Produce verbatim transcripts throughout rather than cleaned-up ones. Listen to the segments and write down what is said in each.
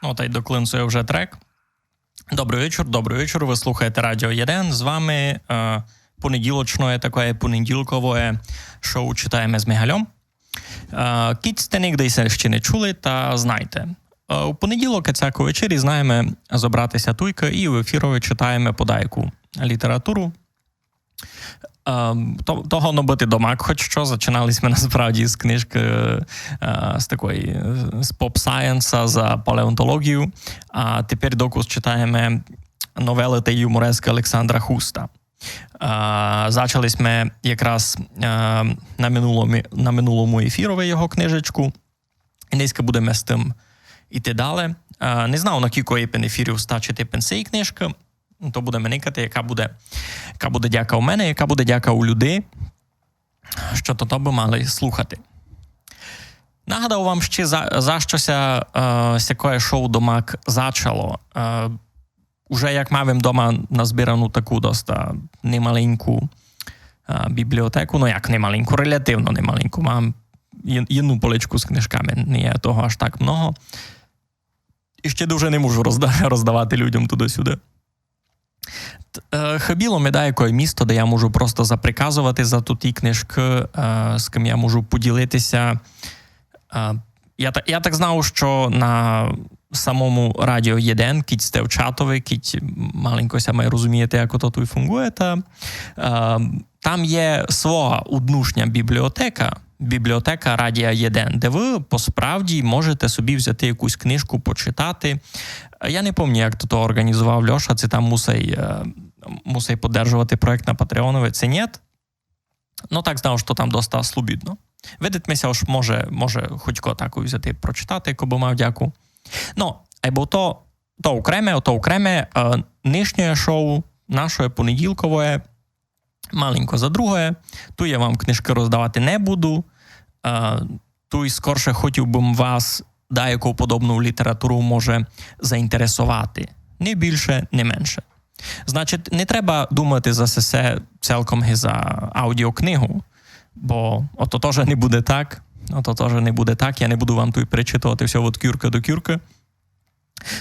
Ну, та й доклинцує вже трек. Добрый вечір, добрый вечір. Вы слухаєте Радіо Єден. З вами е, понеділочноє, такоє понеділковоє шоу «Читаєме з Мигальом». Е, кідь сьте нигде ся ще не чули, та знайте. Е, у понеділок, цяко вечері, знаєме зобрати ся туйка і в ефірови читаєме подаяку літературу. Е, то, то годно быти домак, хоч што. Зачинали сьме насправді з книжкы, е, з такої, е, з поп-сайенса за палеонтологію, а тепер докус читаєме новелы та юморескы Олександра Хуста. Е, зачали сьме якраз е, на минулому, на минулому ефірови його книжечку. І нынька будеме з тым іти дале. Е, не знав, на кілько епен ефірів стачить епен сеї книжкы. То будеме никати, яка буде, яка буде дяка у мене, яка буде дяка у людей, што то, то бы мали слухати. Нагадав вам ще, за, за што ся е, сякоє шоу домак зачало. Е, уже як мав им дома назбирану таку доста немаленьку е, бібліотеку, ну як немаленьку, релятивно немаленьку, мав є- єдну поличку з книжками, не є того аж так много. І ще дуже не можу розда- роздавати людям туды-сюды. Т- е, Хыбіло ми даякоє місто, де я можу просто заприказовати за туті книжкы, е, з ким я можу поділити ся. Е, я, та- я так знав, што на самому Радіо Єден, кідь сьте в чатови, кідь маленько ся май розумієте, як ото туй фунґує, та е, там є своя уднушня бібліотека, бібліотека Радія Єден, де вы по справді можете собі взяти якусь книжку, почитати. Я не помню, як то, то організовав Льоша, ци там мусай, е, мусай поддержовати проєкт на Патреонови, ци нєт. Ну, так знав, што там доста слобідно. Видить ми ся, ож може, може хоть ко таку взяти, прочитати, кобы мав дяку. Ну, айбо то, то окреме, то окреме, е, нынішнє шоу, нашоє понеділковоє, маленько за другоє. Туй я вам книжкы роздавати не буду. Е, туй скорше хотів бым вас даяку подобну літературу може заінтересовати. Не більше, не менше. Значить, не треба думати за сесе цілком ги за аудіокнигу, бо ото тоже не буде так. Ото тоже не буде так. Я не буду вам туй перечитовати всьо од кюркы до кюркы.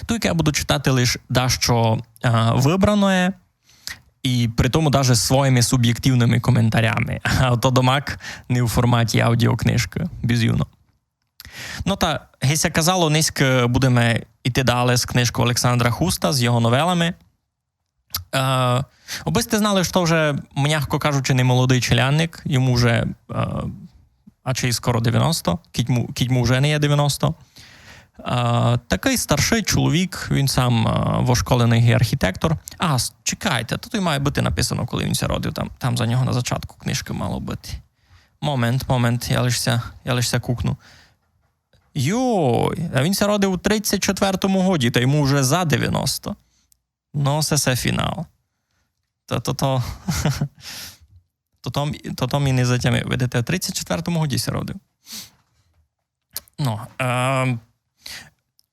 Туйка я буду читати лиш дашто е, выбраноє, і при тому даже з своїми субєктивными коментарями. А то домак не у форматі аудіокнижкы, бізювно. Ну та, ги ся казало, нынька будеме іти дале з книжков Олександра Хуста, з його новелами. Е, обы сьте знали, што вже, мягко кажучи, не молодый челядник, йому вже е, а чи скоро девяносто, кідь му, кідь му вже не є девяносто. Е, такый старшый чоловік, він сам е, вошколеный архітектор. А, с- чекайте, то туй має быти написано, коли він ся родив. Там, там за нього на зачатку книжкы мало быти. Момент, момент, я лиш ся, я лиш ся кукну. Йой, а він ся родив у тридцять четвертому годі, та йому вже за девяносто. Ну, се, се фінал. Та то, то, то, то, то ми не затямив. Видите, у тридцять четвертому годі ся родив. Ну, е,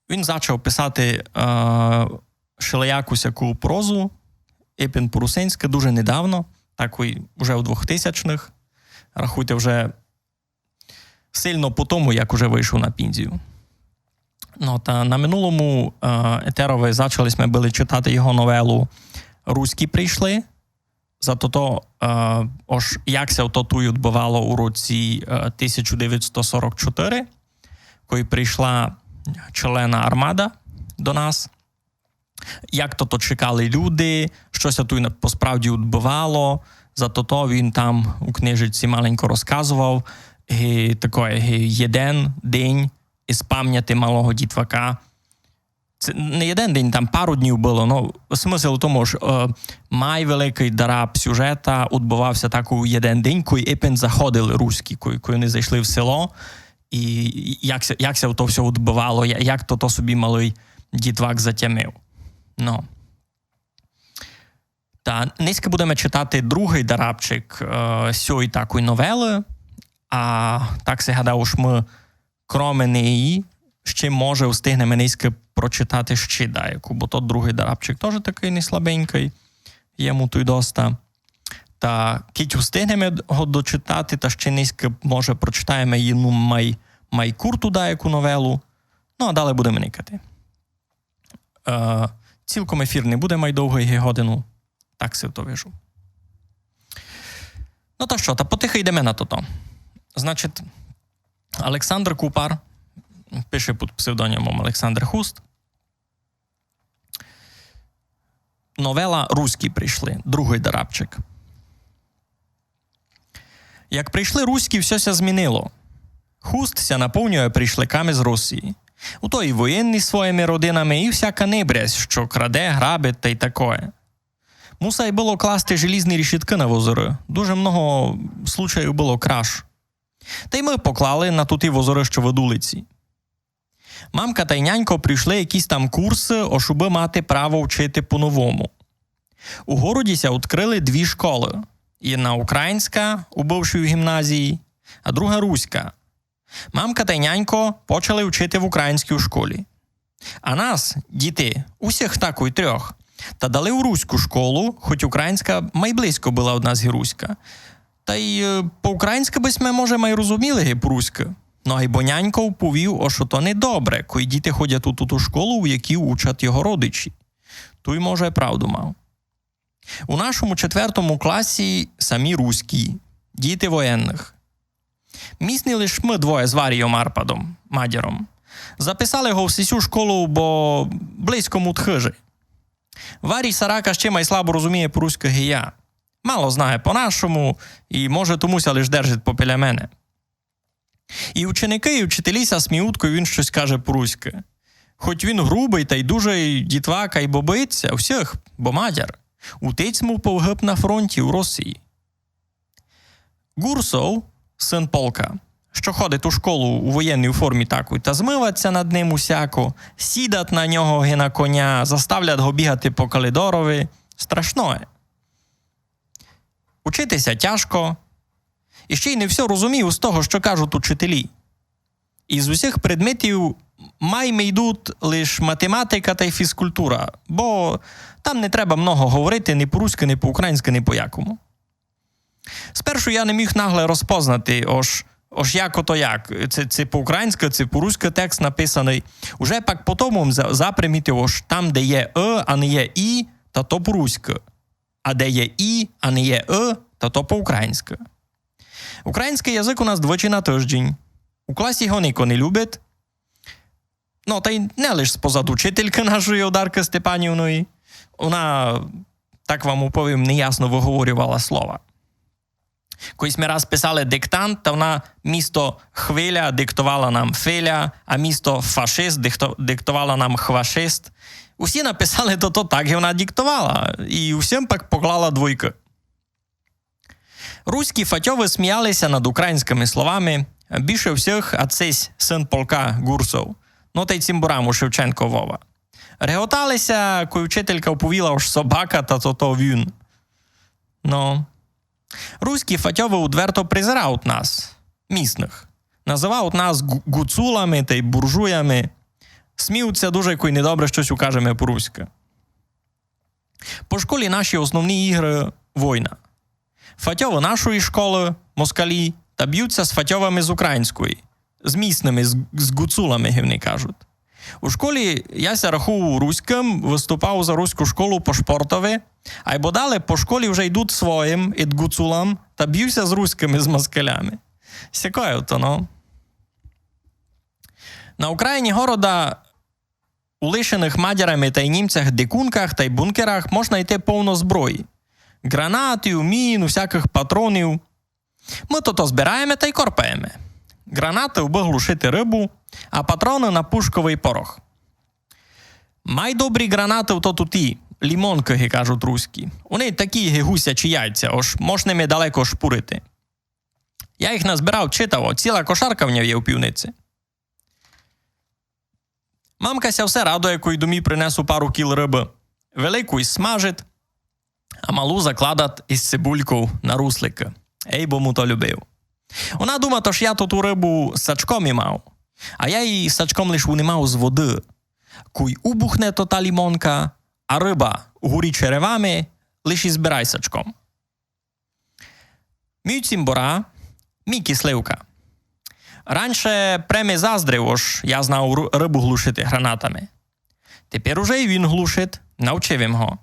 він зачав писати е, шелияку сяку прозу, епен по-русинськы, дуже недавно, так і вже у двохтисячных. Рахуйте, вже сильно по тому, як уже вышов на пензію. Ну, та на минулому е, етерови зачали сьме были читати його новелу «Руські прийшли». За то, то е, ож як ся то туй одбывало у році е, тисяча девятсот сорок чотыри, коли прийшла челена армада до нас. Як то, то чекали люди, што ся туй на- по справді одбывало. За то, то він там у книжечці маленько розказовав, ги, такоє, ги єден день из памняти малого дітвака. Се не єден день, там пару днів было. Ну, смысл у тому, ож е, май великый дараб сюжета одбывав ся так у єден день, коли епен заходили руські, коли, коли они зайшли в село, і як ся, як ся то всьо одбывало, я- як то, то собі малый дітвак затямив. Ну. Та нынька будеме читати другый дарабчик е, сьой такой новелы, а так ся гадав, ож мы, кроме неї, ще, може, встигнеме нынька прочитати ще даяку, бо тот другый дарабчик тоже такый не слабенькый, є му туй доста. Та кідь встигнеме го дочитати, та ще нынька, може, прочитаєме єдну май, май курту даяку новелу, ну, а дале будеме никати. Е, цілком ефір не буде май довгый, ги годину. Так си то вижу. Ну та што, та потихы йдеме на тото. Значить, Александр Купар, пише під псевдонімом Александр Хуст. Новела «Руські пришли», другый дарабчик. Як пришли руські, всьо ся змінило. Хуст ся наповнює пришликами з Росії. У то і воєнні своїми родинами, і всяка небрязь, што краде, грабить тай такоє. Мусай было класти желізні рішіткы на возоры. Дуже много случаїв было краж. Тай мы поклали на туті возоры, што в Дулиці. Мамка тай нянько пройшли якісь там курсы, ож убы мати право вчити по-новому. У городі ся открыли дві школы. Єдна українська, у бывшій гімназії, а друга руська. Мамка тай нянько почали вчити в українській школі. А нас, дітей, усіх такой трьох, та дали у руську школу, хоть українська май близько была од нас ги руська. Тай, е, по-українськы бы сьме, може, май розуміли ги по-руськы. Но айбо нянько повів, ож то недобре, кой діти ходять у туту школу, в якій учать його родичі. Туй, може, правду мав. У нашому четвертому класі самі руські, діти воєнных. Місні лиш мы двоє з Варійом Арпадом, мадяром. Записали го в сесю школу, бо близько му од хыжі. Варій сарака ще май слабо розуміє по-руськы ги я. Мало знає по-нашому і, може, тому ся лиш держить попіля мене. І ученикы, і вчителі ся сміють, кой він штось каже по-руськы. Хоть він грубый тай дужый дітвак, айбо боїть ся всіх, бо мадяр. Утець му погиб на фронті у Росії. Гурсов, син полка, што ходить у школу у воєнній формі такой, та змывать ся над ним усяко, сідать на нього ги на коня, заставлять го бігати по калідорови. Страшноє. Учити ся тяжко. І ще й не всьо розумію з того, што кажуть учителі. Із усіх предметів май ми йдуть лиш математика тай фізкультура, бо там не треба много говорити ні по-руськы, ні по-українськы, ні по-якому. Спершу я не міг нагле розпознати, ож, ож як ото як. Ци, ци по-українськы, ци по-руськы текст написаный. Уже пак потом за-, запримітив, ож там, де є «ы», а не є «і», та то по-руськы. А де є «і», а не є «ы», та то по-українськы. Українськый язык у нас двічі на тыждень. У класі го нико не любить. Ну, тай не лиш спозад учителькы нашої Одаркы Степанівної. Она, так вам уповім, неясно выговорювала слова. Кой сьме раз писали диктант, та она місто «хвиля» диктовала нам «филя», а місто «фашист» дикто-, диктовала нам «хвашист». Усі написали то, то так, як она диктовала, і усім пак поклала двойкы. Руські фатьовы сміяли ся над українськыми словами, більше всіх ацись син полка Гурсов, но тай цімборам у Шевченко Вова. Реготали ся, кой вчителька уповіла, ож собака, та то, то він. Но. Руські фатьовы удверто презирають нас, місных. Называють нас гу-, гуцулами тай буржуями. Сміють ся дуже, кой недобре штось укажеме по-руськы. По школі наші основні ігры — война. Фатьовы нашої школы, москалі, та бють ся з фатьовами з української, з місными, з, з гуцулами, ги они кажуть. У школі я ся рахую руськым, выступав за руську школу по шпортови, айбо далі по школі вже йдуть своїм, ид гуцулам, та бють ся з руськыми, з москалями. Сякоє то, но. На окраїні города у лишеных мадярами тай німцях дикунках тай бункерах мож найти повно зброї. Гранатів, мін, усякых патронів. Мы тото збираєме тай корпаєме. Гранаты, убы глушити рыбу, а патроны на пушковый порох. Май добрі гранаты то туті, лімонкы, ги кажуть руські. Они такі, ги гусячі яйця, ож мож ними далеко шпурити. Я їх назбирав читаво, ціла кошарка в нього є у пивниці. Мамка ся все радує, кой домі принесу пару кіл рыбы. Велику й смажить, а малу закладать із цибульков на русликы. Ей, бо му то любив. Она думать, ож я ту, ту рыбу з сачком имав. А я її з сачком лиш унимав з воды. Кой убухне тота лімонка, а рыба угорі черевами, лиш і збирай сачком. Мій цімбора, мій кисливка. Раньше премі заздрив, ож я знав ру-, рыбу глушити гранатами. Тепер уже й він глушить, навчив им го.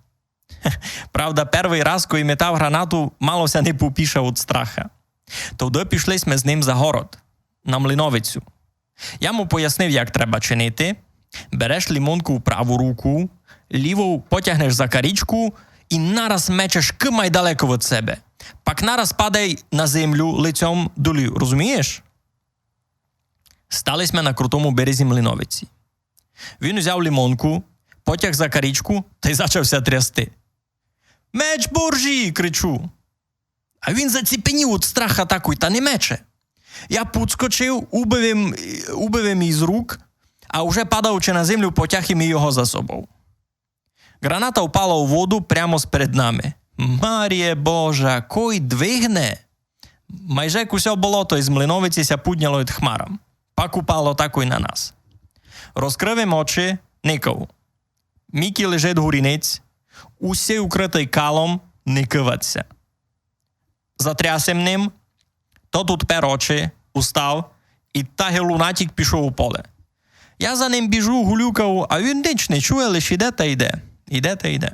Правда, первый раз, кой метав гранату, мало ся не попішав од страха. Тогды пішли сьме з ним за город, на млиновицю. Я му пояснив, як треба чинити. Береш лимонку в праву руку, лівов потягнеш за карічку і нараз мечеш кымай далеко од себе. Пак нараз падай на землю лицьом долів, розумієш? Стали сьме на крутому березі млиновиці. Він узяв лимонку, потяг за карічку тай зачав ся трясти. «Меч Буржі!» кричу. А він заціпенів од страха такой та не мече. Я пудскочив, убив им, убив им из рук, а уже падаючи на землю, потяг им и його за собов. Граната впала у воду прямо сперед нами. Маріє Божа, кой двигне! Майже як усьо болото из млиновиці ся пудняло ид хмарам. Пак упало такой на нас. Розкрыв им очи, никав. Мікі лежить гурі ниць, усьый укрытый калом, не кывать ся. Затряс им ним, тот утпер очи, устав и так ги лунатік пішов у поле. Я за ним біжу, гулюкав, а він нич не чує, лиш іде та йде, іде та йде.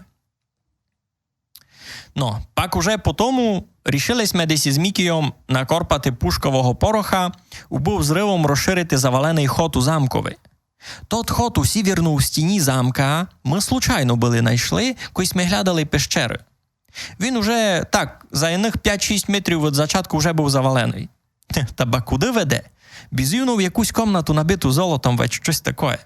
Но, пак уже по тому рішили сьме десь из Мікійом накорпати пушкового пороха, убы взрывом розширити заваленый ход у замкови. Тот ход у сіверну стіні замка мы случайно были найшли, кой сьме глядали пещеры. Він уже так, за иных пять-шість метрів од зачатку вже быв заваленый. Та ба куды веде? Бізувно в якусь комнату, набиту золотом, вадь штось такоє.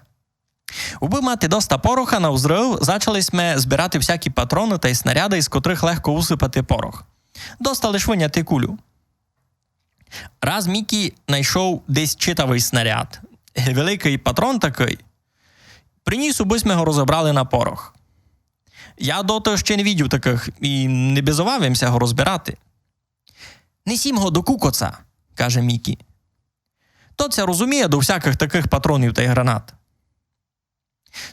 Убы мати доста пороха на взрыв, зачали сьме збирати всякі патроны тай снаряды, из котрых легко усыпати порох. Доста лиш выняти кулю. Раз Мікі найшов десь читавый снаряд. Великый патрон такый. Приніс, убы сьме го розобрали на порох. Я доты ще не видів такых и не бізовав им ся го розбирати. «Несім го до Кукоца», каже Мікі. Тот ся розуміє до всякых такых патронів тай гранат.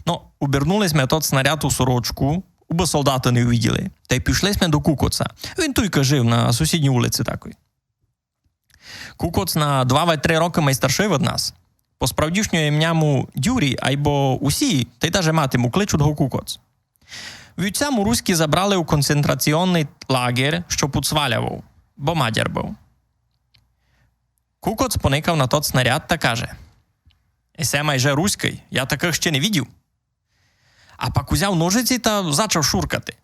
Но, убернули сьме тот снаряд у сорочку, убы солдаты не увиділи, тай пішли сьме до Кукоца. Він туйка жив на сусідній улици такой. Кукоц на два вадь три рокы май старшый од нас. По справдішньому імня му Дюрі, айбо усі, тай даже мати му, кличуть го Кукоц. Вівця му руські забрали у концентраціонный лагер, што пуд Свалявов, бо мадяр быв. Кукоц поникав на тот снаряд та каже: «Исе майже руськый, я такых ще не видів». А пак узяв ножиці та зачав шуркати.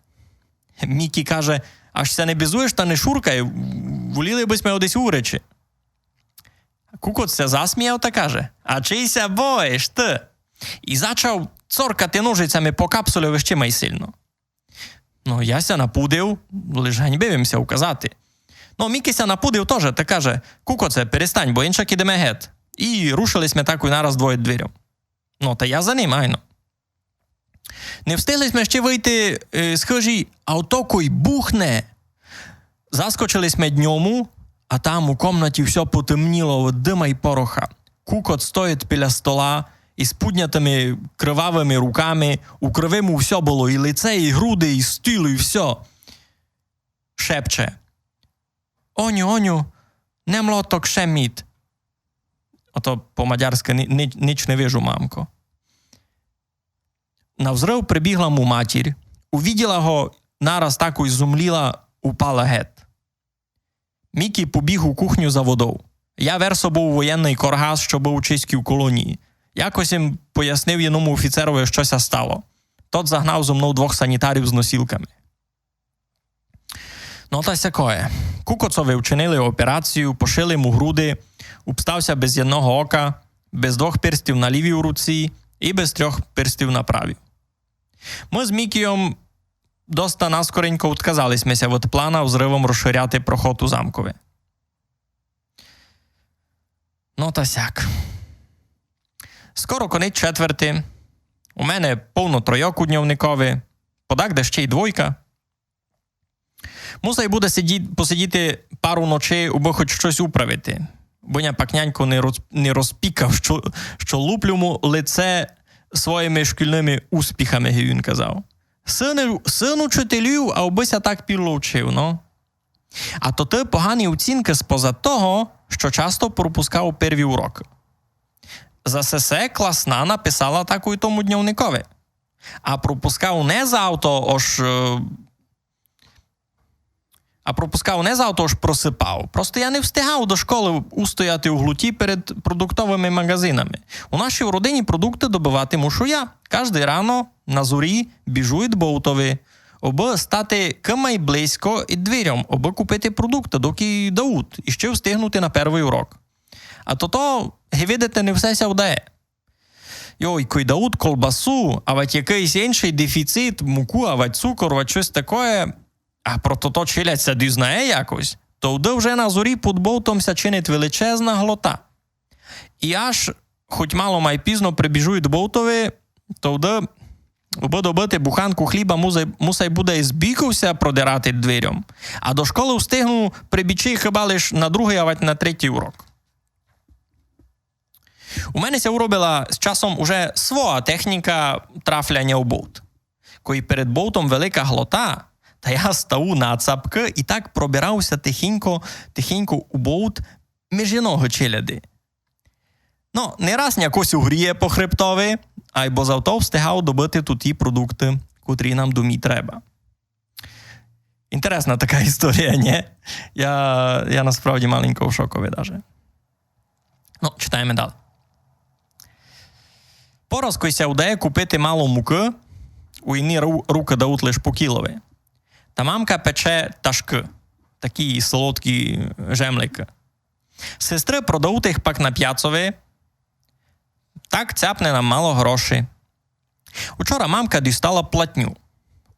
Мікі каже: «Аж ся не бізуєш та не шуркай, воліли бы сьме одесь увречи». Кукоц ся засміяв та каже: «А чий ся боїш ты?» И зачав цоркати ножицями по капсульови ще май сильно. Но, я ся напудив, лиш ганьбив им ся указати. Но, Мікі ся напудив тоже та каже: «Кукоце, перестань, бо иншак идеме гет». И рушили сьме такой нараз двоє дверьом. Но, та я за ним, айно. Не встигли сьме ще выйти, е, з хыжі, а ото кой бухне. Заскочили сьме д ньому, а там у комнаті всьо потемніло од дыма й пороха. Кукоц стоїть біля стола из пуднятыми кривавыми руками, у крови му всьо было, и лице, и груди, и стіл, и всьо. Шепче: «Оню, оню, не млоток, шеміт». Ото по-мадярськы: «Ни-, ни-, нич не вижу, мамко». На взрыв прибігла му матір, увиділа го нараз, такой зумліла, упала гет. Мікі побіг у кухню за водов. Я вер собов воєнный коргас, што быв у чеській колонії. Якось им пояснив єдному офіцерови, што ся стало. Тот загнав зо мнов двох санітарів з носілками. Но та сякоє. Кукоцови вчинили операцію, пошили му груди, обстав ся без єдного ока, без двох перстів на лівій руці и без трьох перстів на правій. Мы з Мікійом доста наскоренько удказали сьме ся од плана взрывом розширяти проход у замкови. Но та сяк. Скоро конець четверти. У мене повно тройок у дньовникови, подакде ще й двойка. Мусай буде сиді-, посидіти пару ночей, убы хоч штось управити. Бо ня пак нянько не роз-, не розпікав, што, што луплю му лице своїми шкільными успіхами, ги він казав. Сын, сын учителів, а убы ся так підло вчив, но. А то ты погані оцінкы споза того, што часто пропускав перві урокы. За сесе класна написала такой тому дньовникови. А пропускав не за авто, ож, е, а пропускав не за авто, ож просыпав. Просто я не встигав до школы устояти у глуті перед продуктовыми маґазинами. У нашій родині продукты добывати мушу я. Каждый рано на зорі біжу ид бовтови, обы стати кымай близько ид дверьом, обы купити продукты, докы Дауд, і ще встигнути на первый урок. А тото, ги видите, не все ся вдає. Йой, кой Дауд колбасу, авадь якыйсь иншый дефіцит, муку, авадь цукор, авадь штось такоє, а про тото челядь ся дізнає якось, товды вже на зорі під бовтом ся чинить величезна глота. І аж, хоть мало май пізно прибіжу ид бовтови, товды, обы добыти буханку хліба, мусай, мусай буде із біков ся продирати дверьом. А до школы встигну прибічи хыба лиш на другый, авадь на третій урок. У мене ся уробила з часом уже своя техніка трафляня у бовт. Кой перед бовтом велика глота, та я стаю на цапкы і так пробирав ся тихенько, тихенько у бовт межи ногы челяди. Но, не раз ня кось угріє по хребтови, айбо зато встигав добыти туті продукты, котрі нам домі треба. Інтересна така історія, нє? Я, я насправді маленько в шокови даже. Ну, читаєме далі. Пораз, кой ся удає купити мало мукы, у єдні ру-, рукы дають лиш по кілови. Та мамка пече ташкы, такі солодкі жемликы. Сестры продають їх пак на пяцови. Так цяпне нам мало грошей. Учора мамка дістала платню.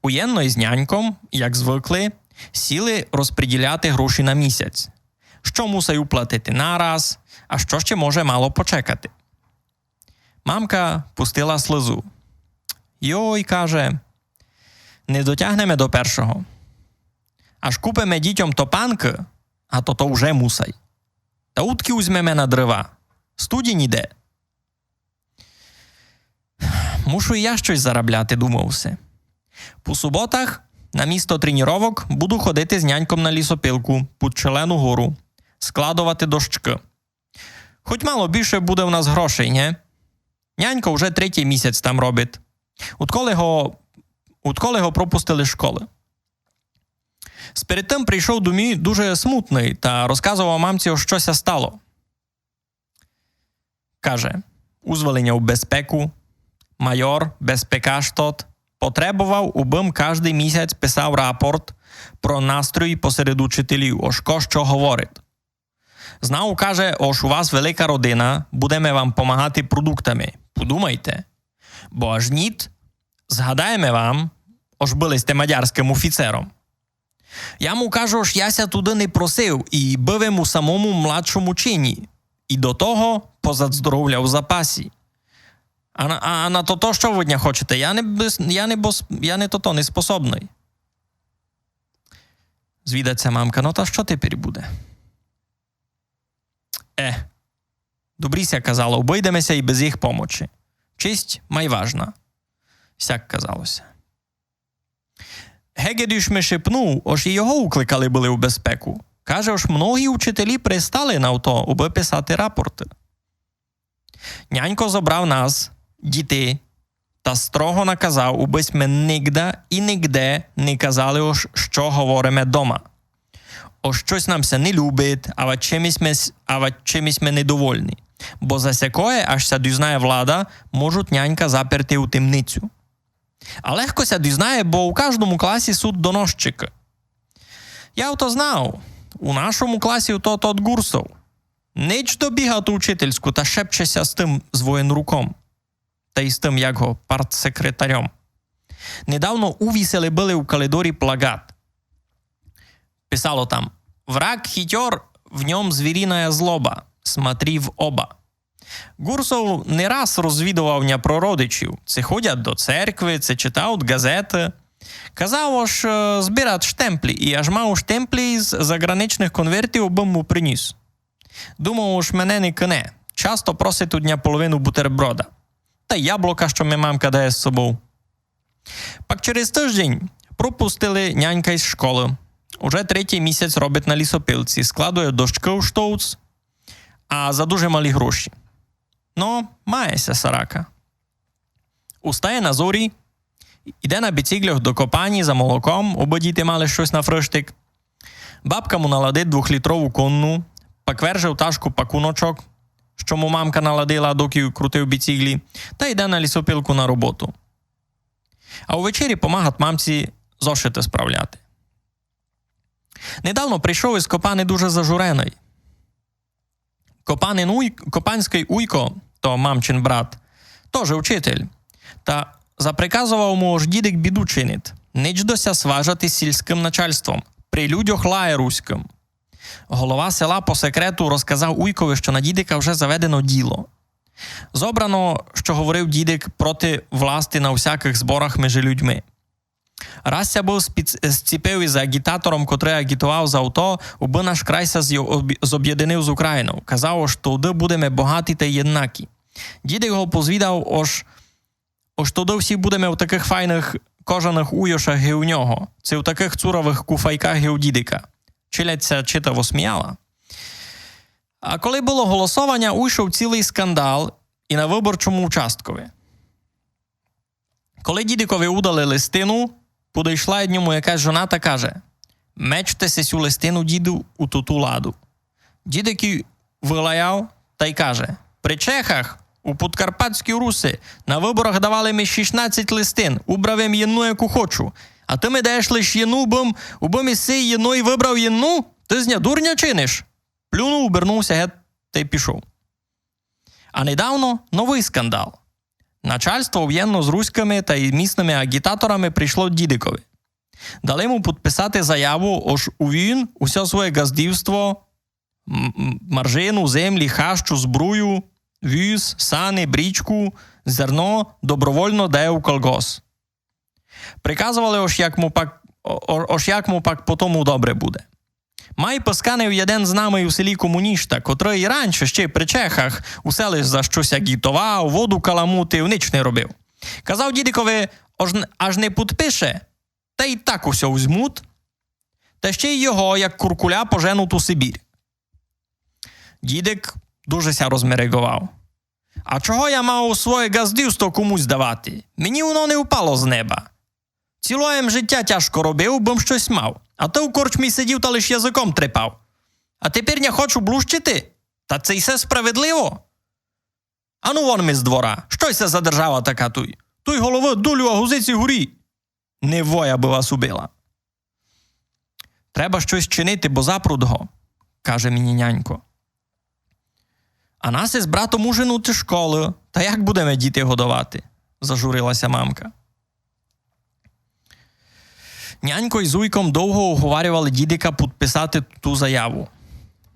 Уєдно із няньком, як звыкли, сіли розприділяти гроші на місяць. Што мусай уплатити нараз, а што ще може мало почекати. Мамка пустила слезу. Йой, каже, не дотягнеме до першого. Аж купиме дітьом топанкы, а то то вже мусай. Та удкы узьмеме на дрова? Студі ніде. Мушу і я штось заробляти, думав си. По суботах на місто тренировок буду ходити з няньком на лісопилку під Челену гору, складовати дощкы. Хоть мало більше буде в нас грошей, нє? Нянько вже третій місяць там робить. Удколи го, удколи го пропустили з школы. Сперед тым прийшов домі дуже смутный та розказовав мамці, што ся стало. Каже, узвали ня у безпеку, майор, безпекаш тот, потребовав, убым каждый місяць писав рапорт про настрой посеред учителів, ож ко што говорить. Знав, каже, ож у вас велика родина, будеме вам помагати продуктами. Подумайте. Бо аж ніт, згадаєме вам, ож были сте мадярськым офіцером. Я му кажу, ож я ся туды не просив і быв им у самому младшому чині. І до того позад здоровля у запасі. А на, а на тото, што вы од ня хочете? Я не, бес-, я не бос-, я не тото, не способный. Звідать ся мамка: «Но та што тепер буде?» Е, добрі ся казало, обыйдеме ся і без їх помочи. Честь май важна. Сяк казало ся. Гегедюш ми шепнув, ож і його укликали были у безпеку. Каже, ож многі учителі пристали на то, убы писати рапорты. Нянько зобрав нас, дітей, та строго наказав, убы сьме нигда і нигде не казали, ож што говориме дома. Ож штось нам ся не любить, авадь чимось ми с-, авадь чимось ми недовольні. Бо за сякоє, аж ся дізнає влада, можуть нянька заперти у темницю. А легко ся дізнає, бо у каждому класі суть доносчикы. Я то знав, у нашому класі то тот Гурсов. Нич добігав ту учительську та шепче ся з тым, з воєнруком. Та й з тым, як го, партсекретарьом. Недавно увісили были у калідорі плакат. Писало там: «Враг хитёр, в нём звіриная злоба, смотри в оба». Гурсов не раз розвідовав ня про родичів, ци ходять до церкви, ци читають газеты. Казав, ож, е, збирать штемплі, і аж мав штемплі із заграничных конвертів, обы му приніс. Думав, ож мене не кине. Часто просить од ня половину бутерброда. Та яблука, што ми мамка дає з собов. Пак через тыждень пропустили нянька із школы. Уже третій місяць робить на лісопилці, складує дощкы у штовц, а за дуже малі гроші. Но, має ся сарака. Устає на зорі, Іде на біціґлях до копані за молоком, обы діти мали штось на фрыштик. Бабка му наладить двохлітрову конну, пак верже в ташку пакуночок, што му мамка наладила, докы крутив біціґлі, та йде на лісопилку на роботу. А увечері помагать мамці зошиты справляти. Недавно прийшов из копани дуже зажуреный. Копанин уй-, копанськый уйко, то мамчин брат, тоже учитель. Та заприказовав му, ож дідик біду чинить. Нич дося сважати з сільськым начальством. При людьох лає руськым. Голова села по секрету розказав уйкови, што на дідика вже заведено діло. Зобрано, што говорив дідик проти власти на всякых зборах межи людьми. Раз ся быв спіц-, зціпив из аґітатором, котрый аґітовав за то, убы наш край ся зйо-, об-, зобєдинив з Українов. Казав, ож тогды будеме богаті тай єднакі. Дідик го позвідав, ож, ож тогды всі будеме в такых файных кожаных уйошах ги у нього, ци в такых цуровых куфайках ги у дідика. Челядь ся читаво сміяла. А коли было голосованя, уйшов цілый скандал и на выборчому участкови. Коли дідикови удали листину, подойшла ид ньому якась жона та каже: «Мечте си сю листину, діду, у туту ладу». Дідик ї вылаяв тай каже: «При Чехах, у Подкарпатській Руси, на выборах давали ми шістнадцять листин, убрав им єдну, яку хочу. А ты ми даєш лиш єдну, убым, убым из сей єдной выбрав єдну? Ты з ня дурня чиниш?» Плюнув, обернув ся гет тай пішов. А недавно новый скандал. Начальство вєдно з руськыми тай місными аґітаторами прийшло дідикови. Дали му подписати заяву, ож він усьо своє ґаздівство, м-, м-, маржину, землі, хащу, збрую, віз, сани, брічку, зерно добровольно дає у колгос. Приказовали, ож як му пак, о-, о-, ож як му пак потому добре буде. Май пысканив єден знамый у селі комунішта, котрый и раньше, ще при Чехах, усе лиш за штось аґітовав, воду каламутив, нич не робив. Казав дідикови, ож н-, аж не подпише, та й так усьо узьмут, та ще й його, як куркуля, поженут у Сибір. Дідик дуже ся розмереґовав. А чого я мав своє ґаздівство комусь давати? Мені воно не впало з неба. Цілоє м життя тяжко робив, бым штось мав. А ты у корчмі сидів та лиш языком трепав. А тепер ня хочу блущити? Та ци й се справедливо? Ану вон ми з двора. Што й се за держава така туй? Туй головы дулю, а гузиці горі. Не воя бы вас убила. Треба штось чинити, бо запрут го, каже мені нянько. А нас из братом уженут из школы, та як будеме дітей годовати? Зажурила ся мамка. Нянько из уйком довго уговарювали дідика подписати ту заяву.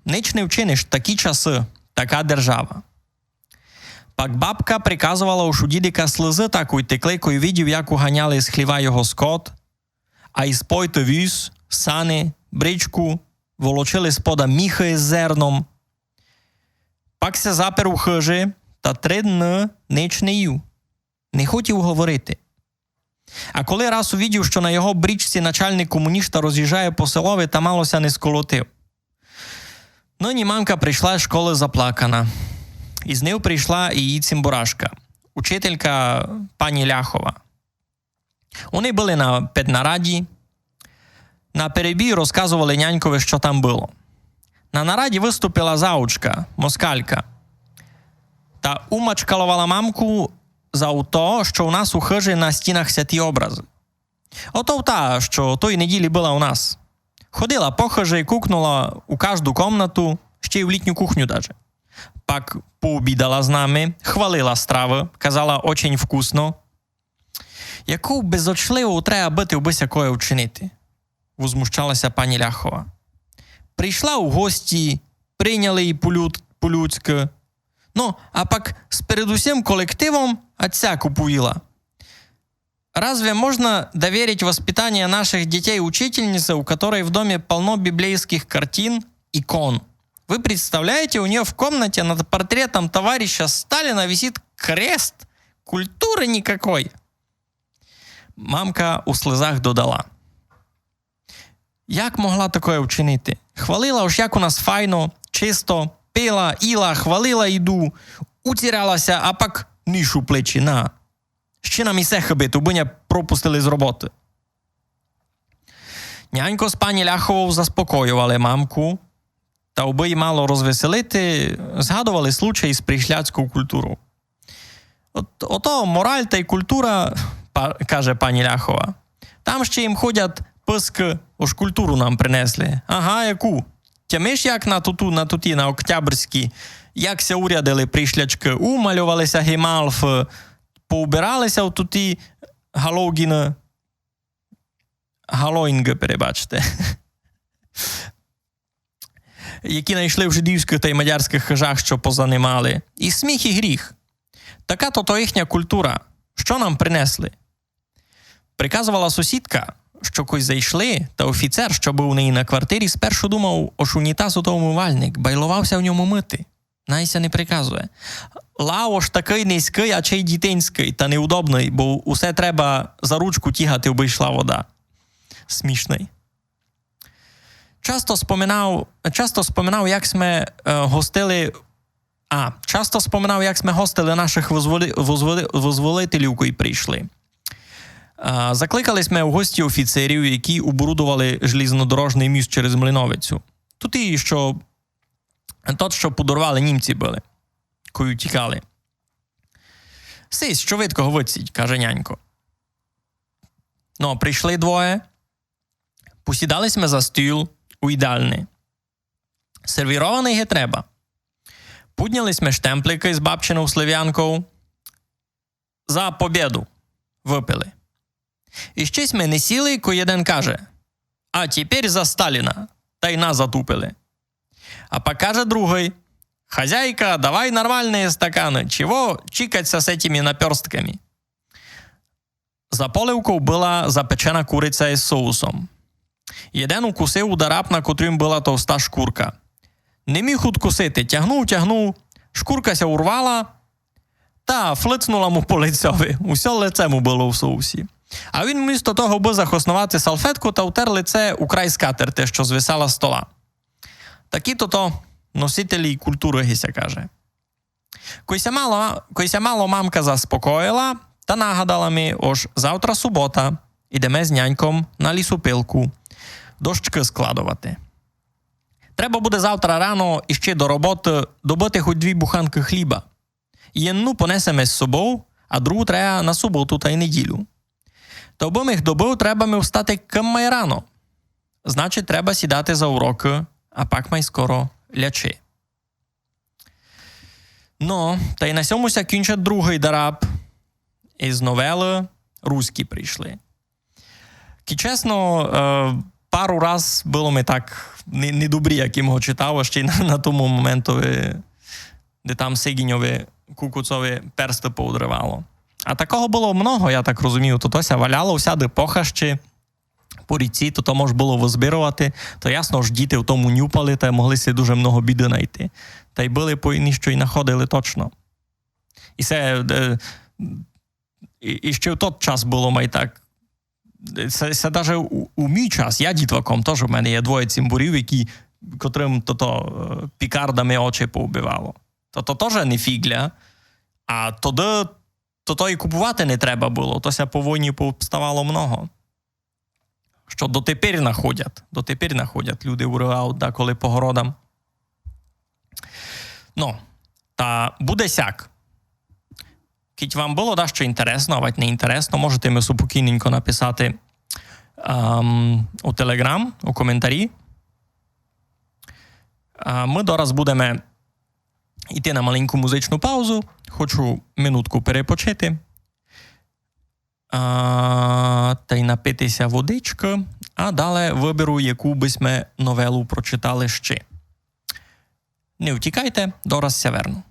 Нич не вчиниш, такі часы, така держава. Пак бабка приказовала, ож у дідика слызы такой текли, кой видів, як уганяли из хліва його скот, а из пойты віз, сани, бричку, волочили спода міхы из зерном. Пак ся запер у хыжи та три дни нич не їв. Не хотів говорити. А коли раз увидів, што на його бричці начальник комунішта розїжджає по селови, та мало ся не сколотив. Нині мамка прийшла з школы заплакана. Из нив прийшла и її цимборашка, учителька пані Ляхова. Они были на педнараді. На перебій розказовали нянькови, што там было. На нараді выступила заучка, москалька, та умачкаловала мамку за то, што у нас у хыжи на стінах святі образы. Ото та, што тої неділі была у нас. Ходила по хыжи, кукнула у кажду комнату, ще й в літню кухню даже. Пак пообідала з нами, хвалила стравы, казала: «Очень вкусно». Яку безочливу треба быти, абы сякоє вчинити? Возмущала ся пані Ляхова. Прийшла у гості, прийняли її по-люд-, по-людськы. Ну, а пак з перед усім колективом ацяк уповіла: «Разве можно доверить воспитание наших детей учительнице, у которой в доме полно библейских картин, икон? Вы представляете, у неё в комнате над портретом товарища Сталина висит крест? Культуры никакой!» Мамка у слызах додала: «Як могла такоє вчинити? Хвалила, ож як у нас файно, чисто, пила, їла, хвалила їду, уціряла ся, а пак ніж у плечі, на». Ще нам і се хыбить, убы ня пропустили з роботы. Нянько з пані Ляховов заспокойовали мамку, та убы ї мало розвеселити, згадовали случай з пришляцьков културов. От, ото мораль тай култура, па-, каже пані Ляхова. Там ще їм ходять пыскы, ож културу нам принесли. Ага, яку? Тямиш, як на туту, на туті, на Октябрьскій, як ся урядили пришлячкы, умальовали ся ги малфы, поубирали ся в туті галогіны, галоїнгы, перебачте. Які найшли в жидівськых тай мадярськых хыжах, што позанимали. І сміх, і гріх. Така то, то їхня култура. Што нам принесли? Приказовала сусідка, што кой зайшли, та офіцер, што быв у неї на квартирі, спершу думав, ож унітаз ото умывальник, байловав ся в ньому мыти. Най ся не приказує. Лавош такый низькый, а чей дітинськый, та неудобный, бо усе треба за ручку тігати, абы йшла вода. Смішный. Часто споминав, часто споминав, як сьме, е, гостили, а, часто споминав, як сьме гостили нашых возволи-, возволи-, возволителів, кой прийшли. Е, закликали сьме у гості офіцерів, які оборудовали желізнодорожный міст через Млиновицю. Туті, што, тот, што подорвали німці были, кой утікали. Сись, што видко го выціть, каже нянько. Но, прийшли двоє, посідали сьме за стіл у їдальни. Сервірованый ги треба. Пудняли сьме штемпликы з бабчинов сливянков. За побєду выпили. І ще сьме не сіли, кой єден каже: «А теперь за Сталіна!» Тай назад упили. А пак каже другый: «Хозяйка, давай нормальные стаканы, чего чикать ся с этими напёрстками?» За поливков была запечена куриця из соусом. Єден укусив у дараб, на котрім была товста шкурка. Не міг удкусити, тягнув, тягнув, шкурка ся урвала та флицнула му по лицьови. Усьо лице му было в соусі. А він, вмісто того, бы захосновати салфетку, та втер лице у край скатерти, што звисала з стола. Такі то то носителі културы, ги ся каже. Кой ся мало, кой ся мало мамка заспокоїла, та нагадала ми, ож завтра субота, ідеме з няньком на лісопилку дощкы складовати. Треба буде завтра рано іщи до роботы добыти хоть дві буханкы хліба. Єдну понесеме з собов, а другу треба на суботу тай неділю. Та обы м їх добыв, треба ми встати кым май рано. Значить, треба сідати за урокы, а пак май скоро лячи. Но, тай на сьому ся кінчить другый дараб. Из новелы «Руські прийшли». Ки чесно, е, пару раз было ми так не-, недобрі, як им го читав, а ще й на, на тому моментови, де там Сигіньови кукуцови персты поудривало. А такого было много, я так розумію, то, то ся валяло всяды по хащи, по ріці, то, то мож было вызбировати, то ясно, ож діти в тому нюпали, та могли си дуже много біды найти. Тай были по нищо й находили точно. І се, е, і, і ще в тот час было май так. Се, се даже у, у мій час, я дітваком, тож у мене є двоє цімборів, які, котрым тото, е, пікардами очі поубивало. То, то тоже не фіґля. А тогды то, то і купувати не треба было, то ся по войні пообставало много. Што дотепер находять, дотепер находять, люди урывають даколи по городам. Но, та буде сяк. Кідь вам было дашто інтересно, авадь не інтересно, можете ми супокійненько написати, ем, у Телеґрам, у коментарі. А мы дораз будеме йти на маленьку музичну паузу. Хочу минутку перепочити. А, тай напити ся водичкы, а дале выберу, яку бы сьме новелу прочитали ще. Не втікайте, дораз ся верну.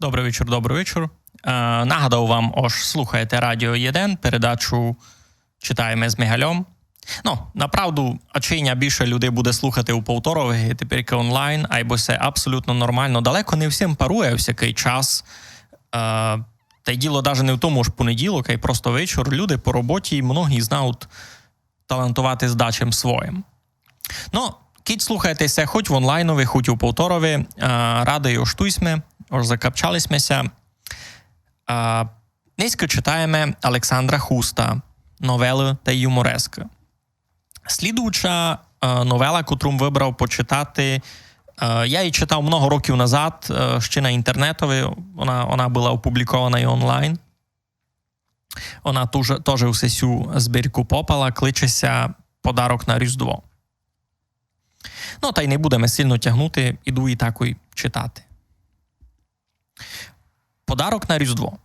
Добрый вечур, добрый вечур. Е, нагадав вам, ож слухаєте Радіо Єден, передачу «Читаєме з Мигальом». Ну, направду, ачей ня більше людей буде слухати у повторови, теперь онлайн, айбо се абсолютно нормално. Далеко не всім парує всякый час. Е, та й діло даже не в тому, ож понеділок, ай просто вечур. Люди по роботі, многі знають талантувати з дачим своїм. Ну, кідь слухаєте ся хоть в онлайнови, хоть у повторови, е, радый, ож туй сьме, ож закапчали сьме ся. Е, нынька читаєме Александра Хуста, новелы тай юморескы. Слідуюча, е, новела, котру м выбрав почитати, е, я її читав много років назад, е, ще на інтернетови, вона, вона была опублікована і онлайн. Вона тоже, тоже у сесю збірку попала, кличе ся «Подарок на Різдво». Ну, та й не будеме сильно тягнути, іду і такой читати. «Подарок на Різдво».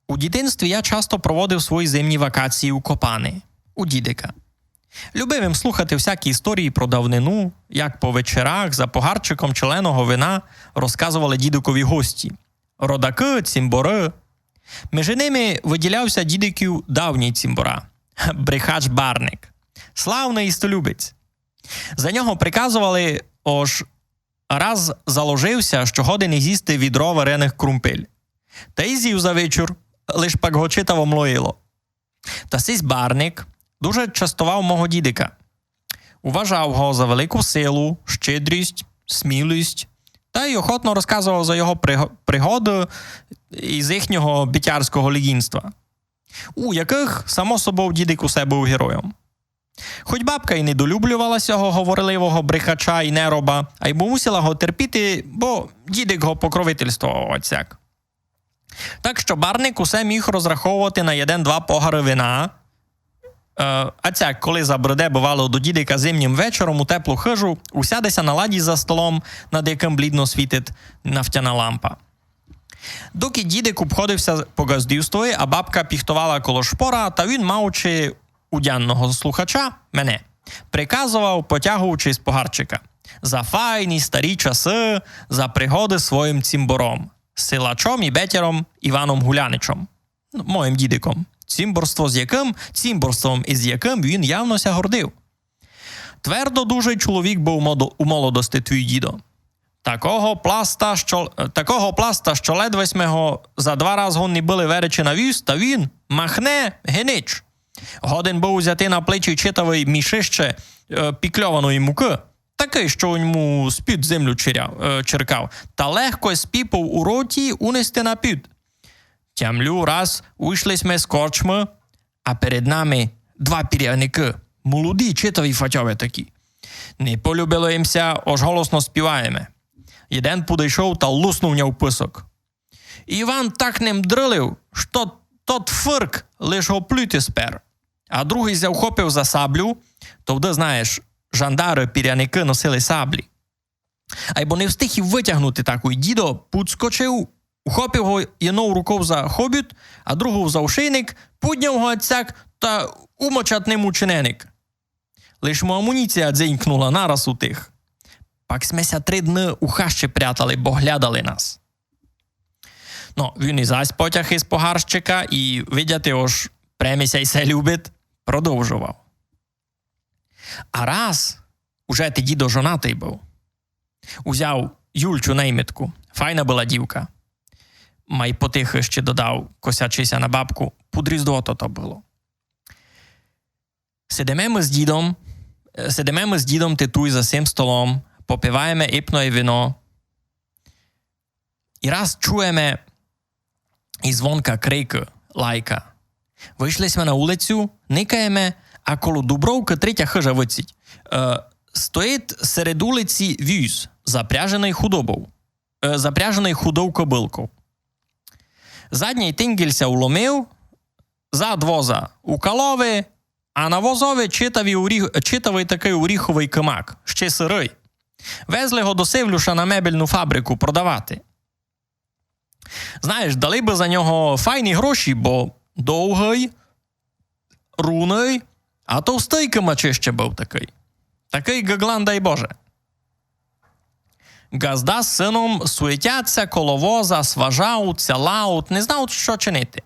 У дітинстві я часто проводив свої зимні вакації у Копани, у дідика. Любив им слухати всякі історії про давнину, як по вечерах за погарчиком челеного вина розказовали дідикові гості. Родакы, цімборы. Межи ними выділяв ся дідиків давній цімбора. Брехач-барник. Славный істолюбець. За нього приказовали, ож раз заложив ся, што годен ізїсти відро вареных крумпель. Та й зїв за вечур, лиш пак го читаво млоїло. Та сись барник дуже частовав мого дїдика. Уважав го за велику силу, щедрість, смілість, та й охотно розказовав за його приго-, пригоды із їхнього битярського легінства, у якых, само собов, дїдик усе быв геройом. Хоть бабка й недолюблювала сього говорливого брехача й нероба, айбо мусила го терпіти, бо дїдик го покровительствовав оцяк. Так што барник усе міг розрахововати на єден-два погары вина. Е, а цяк, коли забреде, бывало, до дїдика зимнїм вечором у теплу хыжу, усяде ся на ладї за столом, над якым блїдно світить нафтяна лампа. Докы дїдик обходив ся по ґаздівствови, а бабка піхтовала коло шпора, та він, маючи удянного слухача, мене, приказовав, потягуючи з погарчика: за файні старі часы, за пригоды з своїм цімбором, силачом і бетяром Іваном Гуляничом, ну, моїм дїдиком, цімборство з якым, цімборством із якым він явно ся гордив. Твердо дужый чоловік быв модо-, у молодости твій дїдо. Такого пласта, што, такого пласта, што ледве сьме го за два раз годні были веречи на віз, та він махне, гинич. Годен быв узяти на плечі читавый мішище, е, пікльованої мукы, такый, што у ньому спід землю чиря-, е, черкав, та легко з піпов у роті унести на під. Тямлю, раз уйшли сьме з корчмы, а перед нами два піряникы, молоді, читаві фатьове такі. Не полюбило їм ся, ож голосно співаєме. Єден подойшов та луснув ня в пысок. Іван так ним дрылив, што тот фырк лиш го плюти спер. А другый ся ухопив за саблю, товды, знаєш, жандары, піряникы носили саблі. Айбо не встиг і вытягнути таку, й дїдо пудскочив, ухопив го єднов руков за хобіт, а другов за ошейник, пудняв го ацяк та умочат ним учиненик. Лиш му амуніція дзенькнула, нараз утих. Пак сьме ся три дны у хащи прятали, бо глядали нас. Но, він і зась потяг із погарщика і, видяти, ож премі ся й се любить, продовжовав. А раз, уже ти дїдо жонатый быв, узяв Юльчу наймитку. Файна была дівка. Май потихы ще додав, косячи ся на бабку: пуд Різдво тото было. Сидиме мы з дїдом, е, сидиме мы з дїдом ти туй за сим столом, попиваєме ипноє вино. І раз чуєме і звонка крикы, лайка. Вышли сьме на улицю, никаєме, а коло Дубровкы третя хыжа выцить. Е, стоїть серед улиці віз, запряженый худобов, е, запряженый худов кобылков. Заднїй тинґель ся уломив, зад воза у калови, а на возови читавый оріх-, читавый такый оріховый кымак, ще сырый. Везли го до Сивлюша на мебельну фабрику продавати. Знаєш, дали бы за нього файні гроші, бо довгый, руный, а товстый кымачище быв такый. Такый ґаґлан, дай Боже. Ґазда з сыном суетят ся коло воза, сважаут ся, лаут, не знаут, што чинити.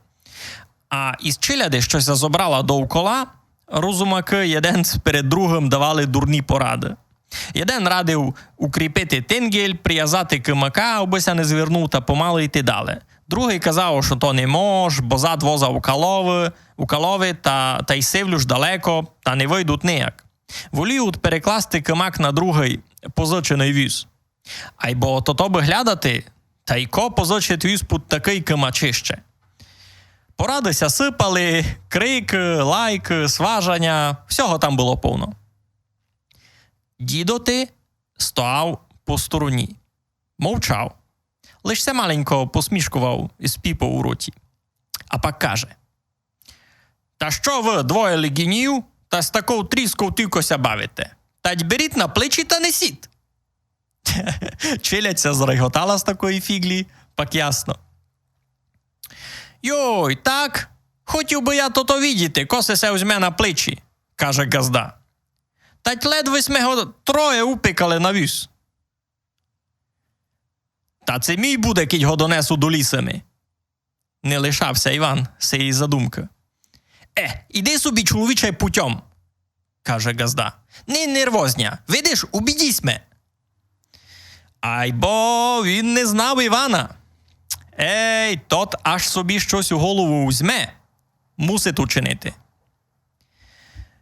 А із челяди, што ся зобрала довкола, розумакы єден перед другым давали дурні порады. Єден радив укріпити тинґель, привязати кымака, абы ся не звернув, та помалы йти дале. Другый казав, што то не мож, бо зад воза у калови, у калови та, та й Сивлюш далеко, та не выйдут нияк. Воліют перекласти кымак на другый позыченый віз. Айбо тото бы глядати, тай ко позычить віз пуд такый кымачище. Порады ся сыпали, крикы, лайкы, сважаня, всього там было повно. Дїдо ти стояв по стороні. Мовчав. Лиш ся маленько посмішкував із піпов у роті. А пак каже: «Та што вы, двоє леґінів, та з таков трісков тілько ся бавите? Тадь беріть на плечі та несіть». Челядь ся зареготала з такої фіґлі, пак ясно. «Йой, так? Хотів бы я тото видіти, ко се ся возьме на плечі», каже ґазда. «Тадь ледве сьме го троє упикали на віз». «Та ци мій буде, кидь го донесу до лісами». Не лишав ся Іван сеї задумкы. «Е, іди собі, чоловіче, путьом», каже ґазда. «Не нервозня, видиш, у біді сьме». Айбо він не знав Івана. Ей, тот аж собі штось у голову узьме, мусить учинити.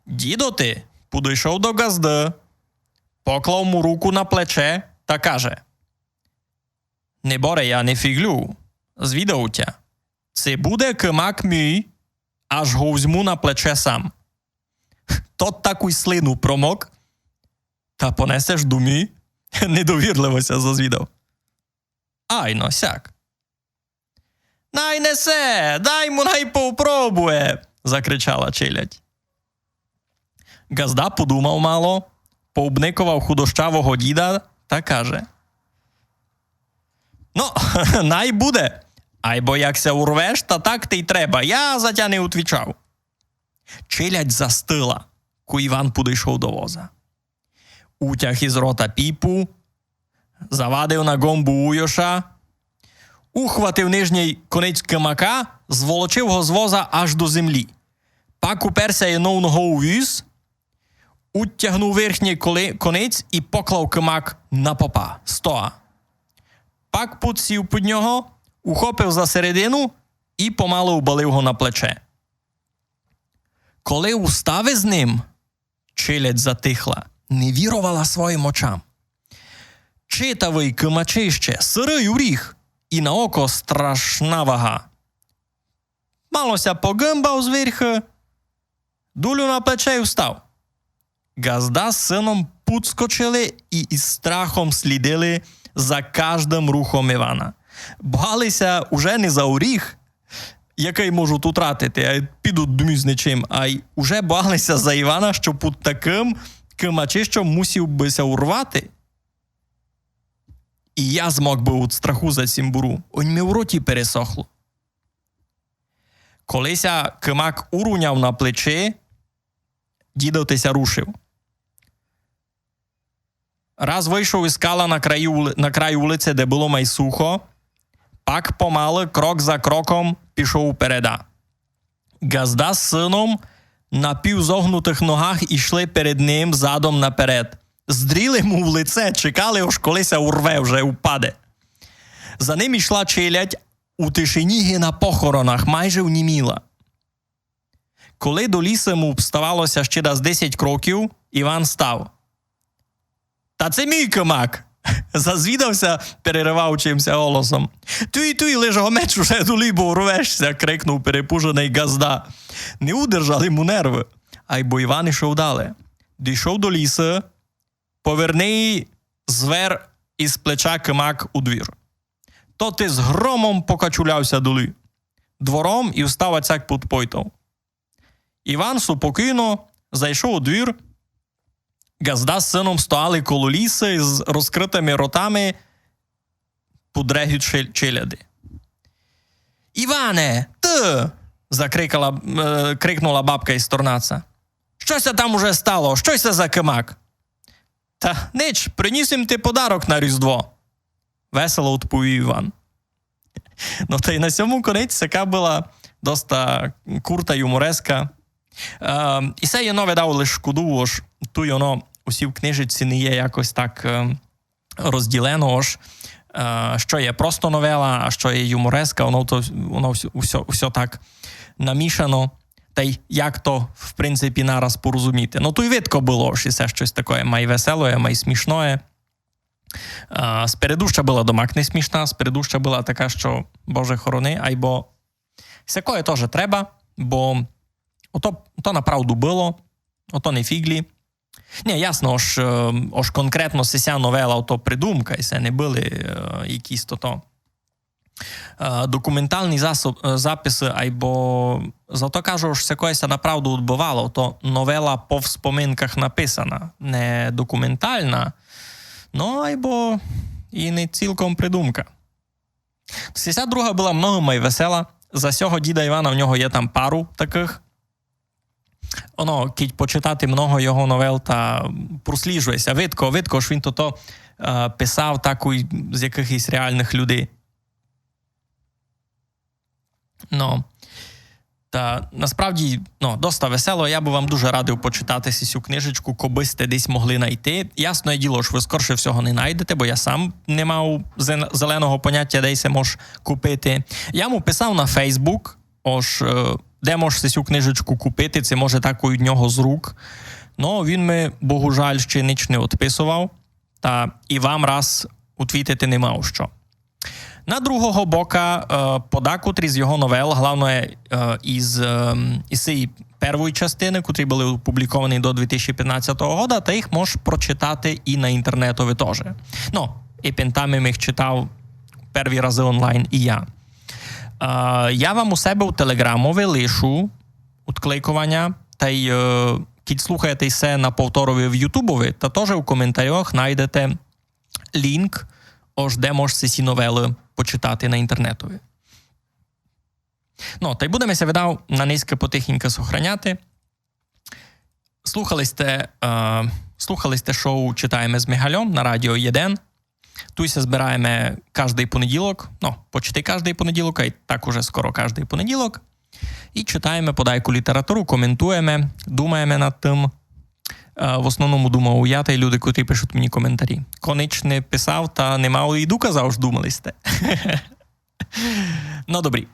Дідо ти пудойшов до ґазды, поклав му руку на плече та каже: «Неборе, я не фіґлю, звідав тя, ци буде кымак мій, аж го узьму на плече сам». Тот такой слину промок: «Та понесеш домі?» — недовірливо ся зазвідав. «Айно, сяк». «Най несе, дай му, най попробує!» — закричала челядь. Ґазда подумав мало, пообниковав худощавого діда та каже: «Но, най буде, айбо як ся урвеш, та так ти й треба, я за тя не утвічав». Челядь застыла, ку Іван пудойшов до воза. Утяг из рота піпу, завадив на ґомбу уйоша, ухватив нижній конець кымака, зволочив го з воза аж до землі. Пак упер ся єднов ногов у віз, утягнув верхній коли-, конець и поклав кымак на попа, стоа. Пак пуд сів пуд нього, ухопив за середину и помалы убалив го на плече. Коли устав из ним, челядь затихла, не віровала своїм очам. Читавый кымачище, сырый уріг, и на око страшна вага. Мало ся поґымбав зверьхы, дулю на плече и встав. Ґазда з сыном пудскочили и из страхом слідили за каждым рухом Івана. Бояли ся уже не за уріг, якый можуть утратити, а підуть домі з ничим, ай уже бояли ся за Івана, што пуд такым кымачищом мусив бы ся урвати. И я змок бы уд страху за цімбуру, онь ми в роті пересохло. Коли ся кымак уруняв на плечи, дідо ти ся рушив. Раз выйшов из кала на край ули-, на край улиці, де было май сухо, пак помалы, крок за кроком, пішов упереда. Ґазда з сыном на півзогнутых ногах ішли перед ним задом наперед. Здріли му в лице, чекали, ож коли ся урве, вже упаде. За ним ішла челядь у тишині ги на похоронах, майже вніміла. Коли до ліса му вставало ся ще десь десять кроків, Іван став. «Та це мій кымак!» — зазвідав ся перериваючим ся голосом. «Туй, туй, лиш го меч уже долі, бо урвеш ся!» — крикнув перепуженый ґазда. Не удержали му нервы. Айбо Іван ішов дале. Дійшов до ліса, повернув звер из плеча кымак у двір. Тот из громом покачуляв ся долі двором и встав ацяк пуд пойтов. Іван супокійно зайшов у двір. Ґазда з сыном стояли коло ліса из розкрытыми ротами пуд регіт чел-, челяди. «Іване, ты!» — закрикала, е, крикнула бабка из торнаца. «Што ся там уже стало? Што ся за кымак?» «Та нич, приніс им ти подарок на Різдво», — весело одповів Іван. Но, та й на сьому конець. Сяка была доста курта юмореска. Е, и се єдно, видав, лиш шкодую, ож туй оно у сій книжечці не є якось так, е, розділено, ож, е, што є просто новела, а што є юмореска, оно то, оно всьо, всьо, всьо так намішано. Та й як то, в принципі, нараз порозуміти. Но, туй видко было, ож и се штось такоє май веселоє, май смішноє. А, спередуща была домак не смішна, спередуща была така, што, Боже хорони, айбо сякоє тоже треба, бо ото, ото направду было, ото не фіґлі. Ні, ясно, ож, е, ож конкретно сися новела, ото придумка, и се не были, е, якісь то, то, е, документалні засо-, е, записи, айбо зато кажу, ож сякоє ся направду одбывало, то новела по вспоминках написана, не документална, но айбо и не цілком придумка. Сися друга была много май весела. За сього діда Івана в нього є там пару такых. Оно, кідь почитати много його новел, та просліджує ся. Видко, видко, ож він тото, е, писав так у, з якыхось реалных людей. Но. Та насправді, ну, доста весело. Я бы вам дуже радив почитати сю книжечку, кобы сьте десь могли найти. Ясне діло, што вы скорше всього не найдете, бо я сам не мав зен-, зеленого понятя, де ся мож купити. Я му писав на Facebook, ож, е, де мож сю книжечку купити, ци може так од нього з рук. Но він ми, богу жаль, ще нич не одписовав. Та і вам раз утвітити не мав што. На другого бока, е, подакотрі з його новел, главно, е, із, е, із сеї первої частины, котрі были опубліковані до дві тисячі пятнадцятого года, та їх мож прочитати і на інтернетови тоже. Ну, і памятам, їх читав перві разы онлайн і я. Е, я вам у себе у Телеґрамови лишу одкликованя, та й, е, кідь слухаєте се на повторови в Ютубови, та тоже у коментарях найдете лінк, ож де мож сі новелы почитати на інтернетови. Ну, та й будеме ся, видав, на нынька потихенька сохраняти. Слухали сьте, е, слухали сьте шоу «Читаєме з Мигальом» на Радіо Єден. Туй ся збираєме каждый понеділок, ну, почти каждый понеділок, а й так уже скоро каждый понеділок. І читаєме подайку літературу, коментуєме, думаєме над тым. Е, в основному думав я та й люди, котрі пишуть мені коментарі. Конець не писав та не мав і доказав, ож думали сьте. Ну, добрі.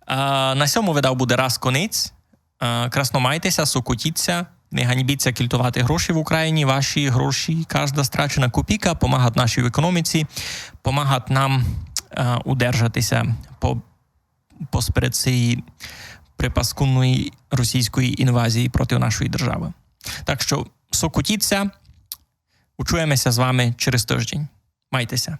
Е, на сьому, видав, буде раз конець. Е, красно майте ся, сокотіть ся, не ганьбіть ся кільтовати гроші в Україні. Ваші гроші, кажда страчена копійка, помагать нашій економіці, помагать нам, е, удержати ся по, посперед сеї припаскудної російської інвазії проти нашої держави. Так што сокотіть ся, учуєме ся з вами через тыждень. Майте ся.